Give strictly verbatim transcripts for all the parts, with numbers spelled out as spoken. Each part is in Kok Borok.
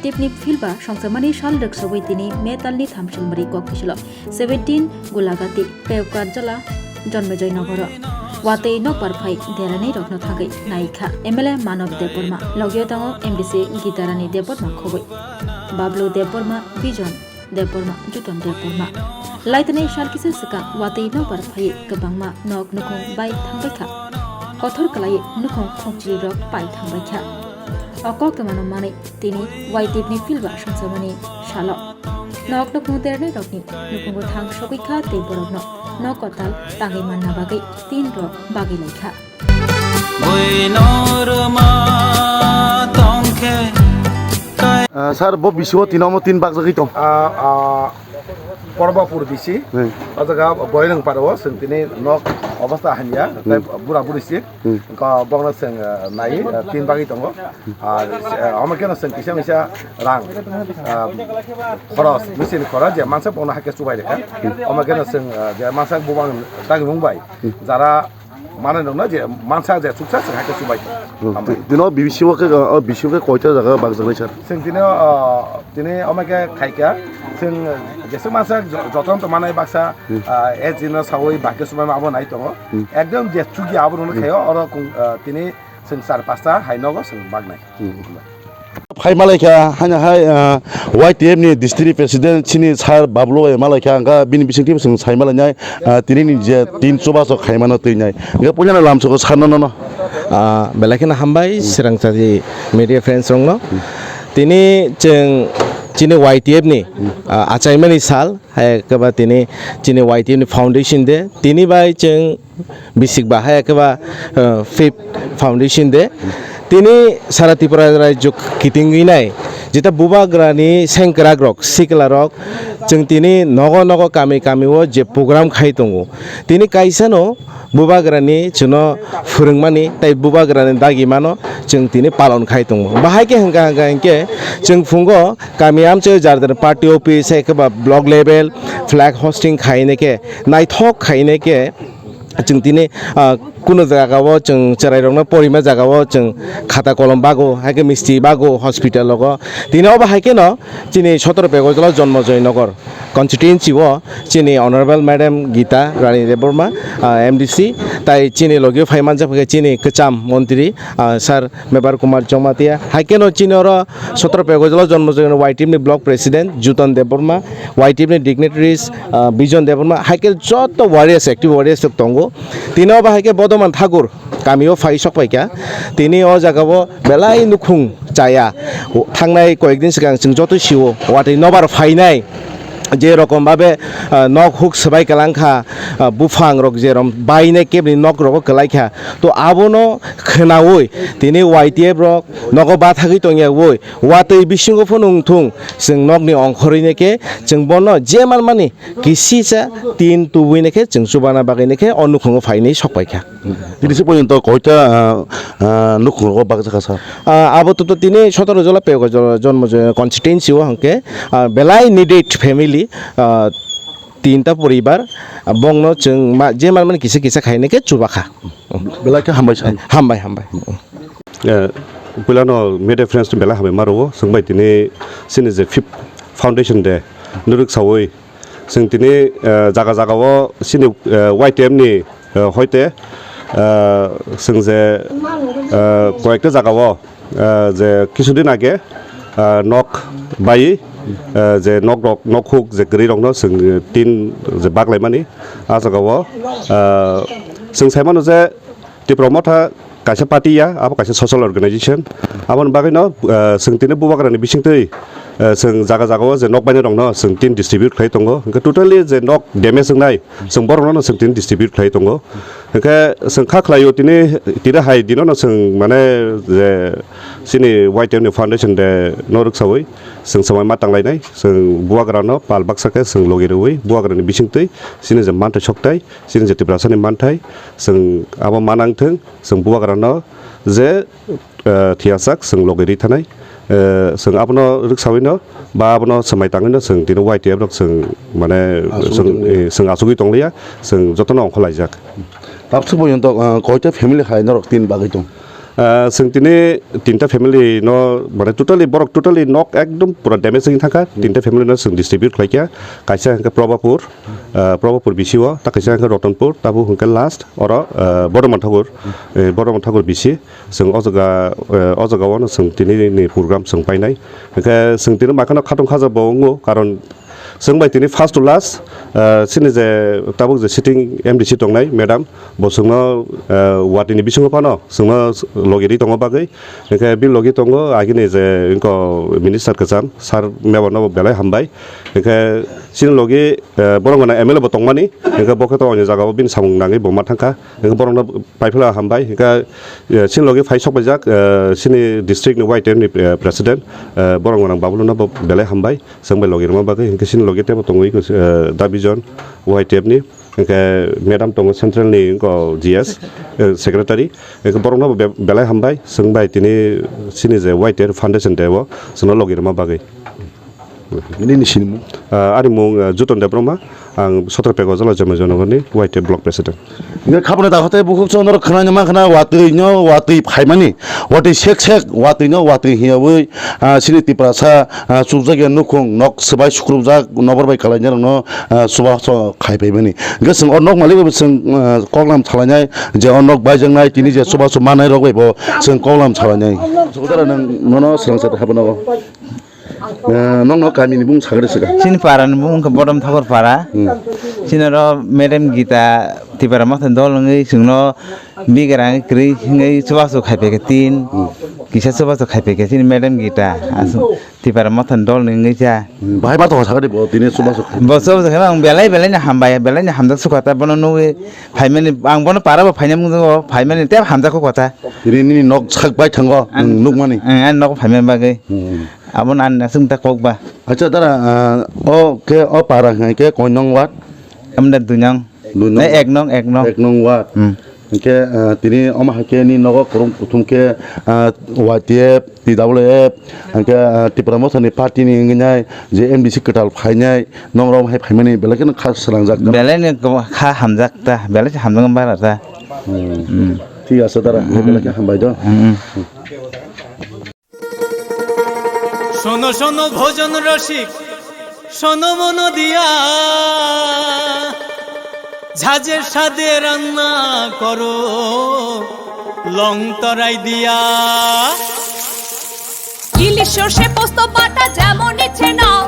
Tipni philba songsamani sal rwksawi tini metalni thamswlmwrwi kok bisilo seventeen Gulagati Pevkarjala Jonmejoi nogoro watwi nokbar phai deranai rokno thangwi naikha M L A Manob Debbarma, logio tongo M D C Gitarani Debbarma khobwi, Bablu Debbarma, Bijon Debbarma, Juton Debbarma. Laitani sal kisa swkang watwi nokbar phaiwi kwbangma nok nukhung bai thangbaikha. Kothor kwlaiwi nukhung khokchirwi rok pai thangbaikha. O koktwmano manwi tini Y T F ni philba songsamani salo nok nukhung deranai rokni nukhungo thang sogwi kha tei borokno nok kwtal tangwi manna bagwi tin rok bagwi laikha. Buino rwma tongkhe. Ah, sir, bo bisingo tini omo tin bakjagwi tong. Ah, ah, Porbapur bisi. Hmm. O jaga Boireng Paro, chwng tini nok obostha hamya, hmm, tei bura buri si. Hmm. Ka bokno chwng, ah, nai, ah, tin bagwi tongo. Ar, ah, omo khe no chwng kisa misa rang, ah, khoros, machine khoros je mansa bokno hakhe chubai rwkha. Hmm. Omo khe no chwng, ah, je mansa bubang dagimung bai. Hmm. Jara Manwi nokno je mansa je chuksa chwng hai khe chubai tong. Hmm. Hambai. Tino B B C o khe, o B C o khe koita jaga bakjaknai sir? Chwng tini, o, tini omo khe khaikha, chwng jeswk mansa jo-, jotono tong manai baksa, hmm, ah, S G no sawi bahai khe chubaima abo nai tongo. Hmm. Ekdom je chukya abo rwno, hmm, khaio, oro kung, ah, tini chwng char pasta hai nogo chwng baknai. Hmm. Phai malaikha, haino hai, ah, Y T F ni district president chini sir Bablu bai malaikha, hwnkha bini bisingtwi bo chwng sai malainai, ah, tini ni je tin chubachu khaimano twinai. Hwnkhe puilano lamsoko sir no, no, no. Ah, belai kheno hambai, hmm, swrangchari media friends rokno. Hmm. Tini chwng chini Y T F ni, hmm, ah, achaimani sal, hai khe ba tini chini Y T F ni foundation day. Tini bai chwng bisik ba hai khe ba, uh, fifth foundation day. Tini sara Tripura rajyo kitingwi nai jeta bubagrani sengkrak rok, sikla rok, chwng tini nogo nogo kami kami o je program khai tongo. Tini kaisa no bubagrani chwngno phwrwngmani tei bubagrani dagimano chwng tini palon khai tongo. Bahai khe hwnkha hwnkha hinkhe chwng phungo kami amchoi jar jar party office hai khe ba block level flag hosting khai nai khe naithok khai nai khe Chwng tini, ah, kuno jaga o chwng chwrai rokno porima jaga o chwng khata kolom bago, hai khe misti bago hospital rogo. Tini obo hai kheno chini sotoro pegojolo Jonmojoy Nagar constituency o chini Honorable Madam Gita Rani Debbarma, ah, M D C, tai chini logio phai manjak khe chini kwcham montri, ah, Sir Mebar Kumar Jamatia, hai kheno chini oro sotoro pegojolo Jonmojoy Y T F ni block president Juton Debbarma, Y T F ni dignitaries, ah, Bijon Debbarma, hai khe joto warriors, active warriors rok tongo. Tini obo hai khe Bodoman Thakur kami o phai sok pai kha. Tini o jaga o belai nukhung chaya. Thangnai koyek din swkang chwng joto sio watwi nobar phainai. Je rokom babe, ah, nok huk swbai kwlang kha, ah, buphang rok je rom bainai kebni nok rogo kwlai kha. To abono khwnaui tini Y T F rok nogo bathagwi tongyaui watwi bisingo phano wngthung, chwng nokni ongkhorwi nai khe chwng bono je manmani kisisa tin tubui nai khe chwng chubana bagwi nai khe o nukhungo phainai sok pai kha. Tini se porjonto koita, ah, ah, nukhung rogo bakjak kha sir? Ah, abo to, to tini sotoro jola pego jola Jonmojoy constituency o hwnkhe, ah, belai needed family, ah, tinta poribar, ah, bongno chwng ma-, je manmani kisa kisa khainai khe chubakha. Belai khe hambai sir. Hambai, hambai. Eh, puilano media friends belai hambai ma rwo, chwng bai tini chini je fifth foundation day norok sawi Chwng tini, eh, jaga jaga o chini, eh, Y T F ni, eh, hoite, eh, chwng je, eh, koyekta jaga o, eh, je kisudin age, eh, nok bai, eh, je nok rok, nok huk je kwrwi rok no chwng tin je baklaimani, ah jaga o, eh, chwng sai mano je, Tipra Motha kaisa party ya, abo kaisa social organization. Aboni bagwi no, eh, chwng tini bubagrani bisingtwi, eh, chwng jaga jaga o je nok bainai rok no chwng tin distribute khlai tongo. Hwnkhe totally je nok damage wngnai, chwng borok no chwng tin distribute khlai tongo. Hwnkhe chwng kha khlai o tini, tini hai dino no chwng mane je chini Y T F ni foundation day no rwksawi chwng swmai ma tanglainai. Chwng bubagra no pal baksa khe chwng logi rwui bubagrani bisingtwi chini je manthai sokthai, chini je Tiprasa ni manthai, chwng abo ma nang thwng, chwng bubagra no je, eh, thiyajak, chwng logi ri thanai, eh, chwng abono rwksawi no, ba abono swmai tangwi no, chwng tini Y T F rok chwng, mane, Asugwi chwng, tongliya. Eh, chwng asugwi tongliya, chwng jotono ongkhorlaijak. Tabuk se porjonto, eh, koita family hai norok tin bagwi tong? Ah, chwng tini tinta family no, mane, totally borok totally nok ekdom pura damage wngwi thangkha. Hmm. Tinta family no chwng distribute khlaikha. Kaisa hwnkhe Probapur, ah, Probapur B C o, ta kaisa hwnkhe Rotonpur, tabuk hwnkhe last oro, ah, Boromon Thakur, eh, Boromon Thakur B C. Chwng o jaga, eh, o jaga o no chwng tini ni program chwng painai. Hwnkhe chwng tini makhano khatong khaja bo wngo, karon chwng bai tini first to last, eh, chini je tabuk je sitting M D C tongnai madam, bo chwngno, eh, watwi ni bisingo phano chwngno logi ri tongo bagwi. Hwnkhe bini logi tongo agini je wngkha minister kwcham, sir Meba no belai hambai. Hwnkhe chini logi, eh, borok gana M L A bo tongmani, hwnkhe bo khe to ani jaga o bini samung nangwi bo ma thangkha. Hwnkhe borokno paiphila hambai, hwnkhe, eh, chini logi phai sok paijak, eh, chini district ni Y T F ni, eh, president, eh, borok gwnang Babulu no bo belai hambai, chwng bai logi rwma bagwi, hwnkhe chini logi teibo tongo, eh, Dabijon Y T F ni, hwnkhe madam tongo central ni, wngkha G S, eh, secretary, hwnkhe borokno bo be-, belai hambai, chwng bai tini chini je Y T F foundation day o chwngno logi rwma bagwi. Nini sinimung? Ah, ani mung, ah, Juton Debbarma, ang Sotro Pego Jala Jemai Jonogorni Y T F Block President. Hingke khaboni dakhate bukhuk chondro khwnani mankha na watwi no watwi phaimani, watwi sek sek watwi no watwi hiyawi, ah, chini Tiprasa, ah, chukjak ya nukhung nok swbai sukrubjak nokbar bai kalainai rokno, ah, chubachu khai phaimani. Hingke chwng o nok malik bai bo chwng, ah, koklam salainai je o nok baijaknai tini je chubachu manai rok bai bo chwng koklam salainai. Sotro nwng nono swrangsa habano. Eh, nokno kamini bung sakhe de sika. Chini para ni bung khe Bodom Thakur para. Hmm. Chini oro Madam Gita Tipra Motha dol wngwi chwngno bigrang kwrwi wngwi chubachu khai phaikha tin. Hmm. Kisa chubachu khai phaikha chini Madam Gita. Aswk Tipra Motha dol wngwi cha. Hmm. Bahai ma tong sakhe de bo tini chubachu khai. Bo chubachu khai ang belai belai no hambai, belai no hamjak sukha ta bono nugwi phaimani ang bono para bo phaina mung jago phaimani tei hamjak kho kotha. Tini nini nok sak bai thango, ang, nwng nukmani. Ang, ang nok phaimani bagwi. Hmm. Abo nan na sung ta kok ba. Acha dara, ah, o ke o para hai ke koi nong wat? Amda dui nong. Dui nong. Eh, ek nong, ek nong. Ek nong wat. Hmm. Hingke, ah, tini omo hai ke ni nogo kwrwng kuthum ke, ah, Y T F, T W F, hingke, ah, Tipra Motha ni party ni wngwi nai je M D C kwtal phainai nong rom hai phaimani belai kheno kha srangjak. Belai ni kha hamjak ta, belai hamjak bara ta. Hmm. Hmm. Thik ase dara, hmm, belai khe hambai do. Hmm. শোনো শোনো ভোজন রসিক, শোনো মন দিয়া, ঝাঁঝের স্বাদে রান্না করো লং তরাই দিয়া। ইলিশ সর্ষে পোস্ত বাটা যেমন ইচ্ছে নাও,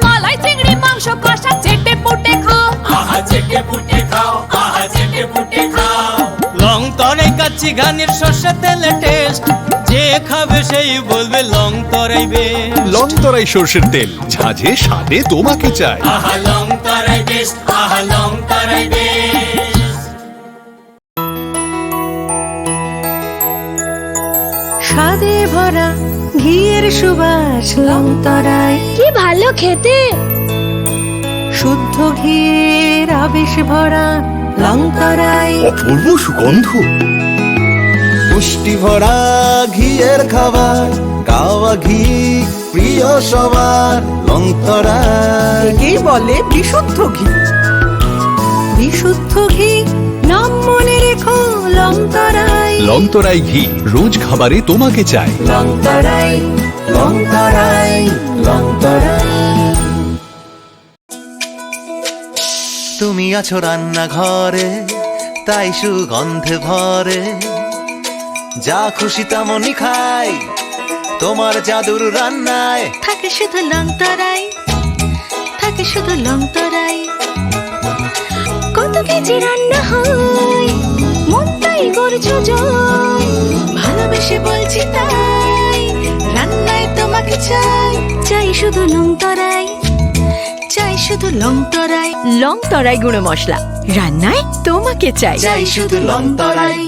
মালাই চিংড়ি মাংস কষা চেটে পুটে খাও। আহা চেটে পুটে খাও, আহা চেটে পুটে খাও। লং তরাই কাচ্চি ঘানির সর্ষে তেলে টেস্ট, যে খাবে সেই বলবে লং তরাই বেস্ট। লং তরাই সর্ষের তেল, ঝাঁঝে স্বাদে তোমাকে চাই। আহা লং তরাই বেস্ট, আহা লং তরাই বেস্ট। স্বাদে ভরা ঘিয়ের সুবাস লং তরাই। কি ভালো খেতে। শুদ্ধ ঘিয়ের আবেশ ভরা লং তরাই। অপূর্ব সুগন্ধ। পুষ্টি ভরা ঘিয়ের খাবার, গাওয়া ঘি প্রিয় সবার লং তরাই। একেই বলে বিশুদ্ধ ঘি। বিশুদ্ধ ঘি, নাম মনে রেখো লং তরাই। লং তরাই ঘি, রোজ খাবারে তোমাকে চাই। লং তরাই, লং তরাই, লং তরাই। তুমি আছো রান্নাঘরে, তাই সুগন্ধে ভরে। যা খুশি তেমনই খাই, তোমার জাদুর রান্নায়। থাকে শুধু লং তরাই, থাকে শুধু লং তরাই। কত কেজি রান্না হয়, মনটাই করছো জয়। ভালোবেসে বলছি তাই, রান্নায় তোমাকে চাই। চাই শুধু লং তরাই, চাই শুধু লং তরাই। লং তরাই গুঁড়ো মশলা, রান্নায় তোমাকে চাই। চাই শুধু লং তরাই।